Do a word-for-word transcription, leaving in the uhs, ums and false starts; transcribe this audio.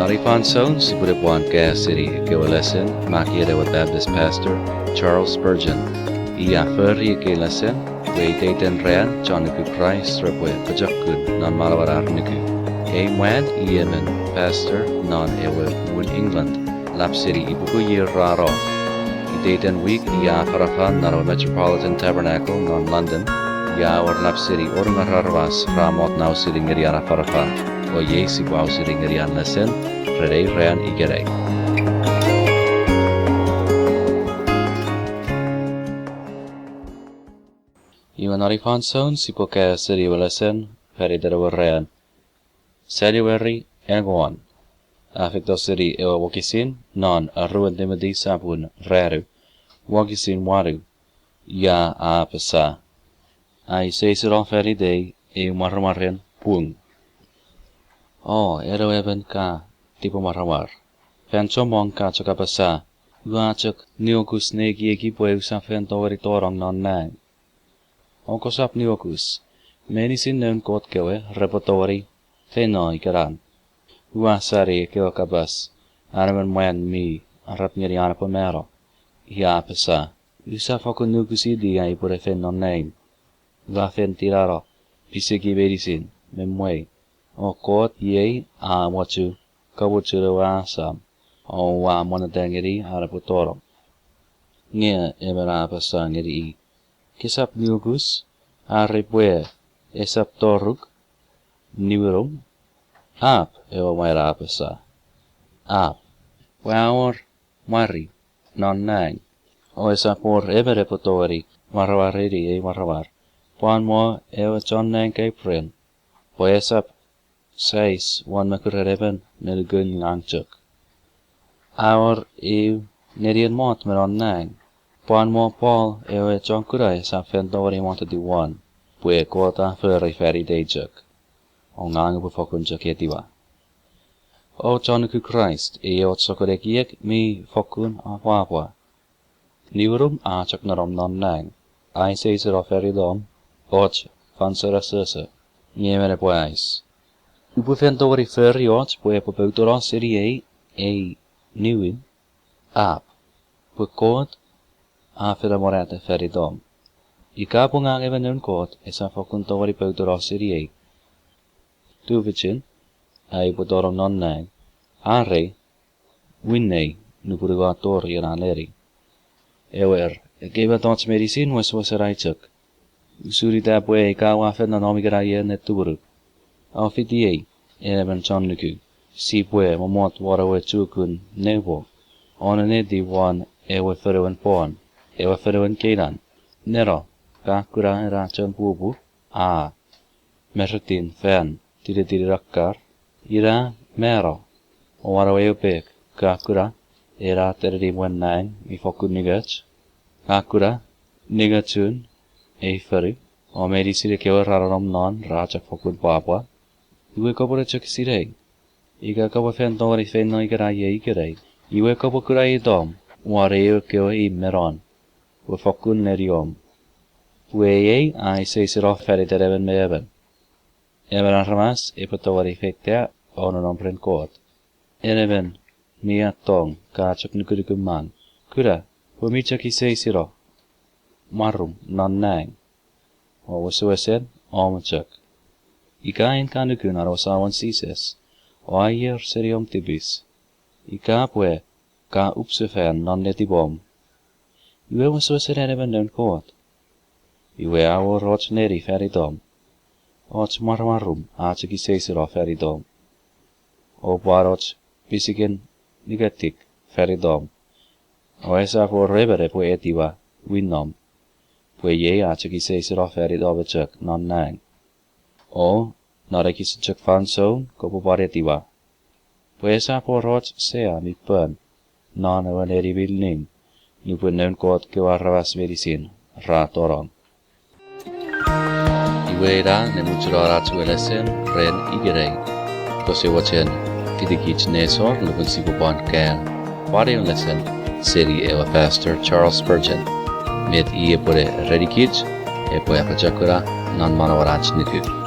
Are fansoun sipwene pwan kaeo seni ekkewe lesen me ekieki ewe Baptist pastor, Charles Spurgeon. I a fori ekkei lesen pwe iteiten ran chon nuku Kraist repwe pochokun non manauen ar nuku. Ei mwan i emon pastor non ewe muun England, lap seni ipuku ier ra no. Iteiten wik i a afanafan non ewe Metropolitan Tabernacle non London, ia a wor lap seni wonungerou aramas ra mot ne ausening ngeni an afanafan. O iei sipwe ausening ngeni an lesen ren ei ran ikenai. Iwe non ei fansoun sipwe kaeo seni ewe lesen faniten ewe ran, January engon. A feito seni ewe wokisin non aruen Timothy sopun ruanu, wokisin wanu. Ia a apasa, a iseisino fan itei ew mwaramwaren pung. O, eno emon ka tipemwaramwar. Fan chommong ka chok apasa, ua chok niuokus ne ekieki pwe usap fen tongeni tonong non nang. O kosap niuokus. Meinisin noun Kot kewe repwe tongeni feino ikenan. Ua sani ekkewe kapas an emon mwan mi arap ngeni an epwe mano. I a apasa, usap fokkun nuokusiti ai upwene feino non nang. Ua fen tinano pisekii meinisin me mwei. O Kot iei a amochu kamochun ewe asam, o ua monneta ngeni an epwe tonong. Nge emon a apasa ngeni i, kesap niuokus, are pwe esap toruk niwinum? Ap, ewe mwan a apasa. Ap, pwe a wor mwari non nang, o esap wor emon epwe tongeni mwaramwarini ei mwaramwar, pwan mo ewe chon nang Gabriel, pwe esap sais won mokuren emon me nukun ngang chok. A wor eu nenien mot me non nang, pwan mo Paul ewe chon kuna esap fen tongeni mottiw won, pwe Kot a fori fan itei chok. O ngang upwe fokkun chok etiwa. O chon nuku Kraist, ei och sokkun ekiek mi fokkun apwapwa. Niwinum a chok nonom non nang, a iseisino fan itom, och fansoun asoso, nge emon epwe ais, upwe fen tongeni fori och pwe epwe poutuno seni ei, ei niwin? Ap, pwe Kot a fen ammonata fan itom. Ika pwe ngang emon noun Kot, esap fokkun tongeni poutuno seni ei tufichin ai upwe tonong non nang, are winnei nupwen ua tori ena neni. Ewer, ekkei mettoch meinisin wesewesen ai chok. Usun ita pwe ika ua fen nonom ikenai ne tumunu, o fitiei, en emon chon nuku, sipwe mommot won ewe chukun newo, o nenetiw won ewe fonuen pwon, ewe fonuen Kenan. Neno, ka kuna ena chon pupu, a meritin fan tinetinen akkar, ina mano, o won ewe eupek, ka kuna ena tenenimwen nang mi fokkun ningoch, ka kuna ningochun ei fonu, o meinisin ekkewe ra nonom non ra chok fokkun pwapwa. Iwe kopwene chok sinei, ika kopwe fen tongeni feino ikenai iei ikenai, iwe kopwe kuna itom won eu ekkewe imw me non, pwe fokkun neniom. Pwe ei a iseisino fan iten emon me emon. Emon aramas epwe tongeni feita o nonom ren Kot. En emon mi attong ka chok nukunukumang, kuna pwe mi chok iseisino mwarum non nang, o wesewesen om chok. Ika en ka nuku non ewe Samon Jises, o aier seni om tipis, ika pwe ka upsefan non netipom, iwe wesewesen en emon noun Kot. Iwe a wor och neni fan itom, och mwaramwarum a chok iseisino fan itom, o pwan och pisekin niketik fan itom, o esap wor emon epwe etiwa winnom, pwe iei a chok iseisino fan itom chok non nang. O non ekis chok fansoun kopwe pwan etiwa, pwe esap wor och sea mi pon non ewe neni mi ning nupwen noun Kot kewe aramas meinisin ra tonong. Iwe ina ne muchunon ach we lesen ren ikenai. Kose mochen fitikich nesor nupwen sipwe pwan kaeo pwan eu lesen seni ewe Pastor Charles Spurgeon, met i epwene erenikich epwe apochokuna non manauach nuku.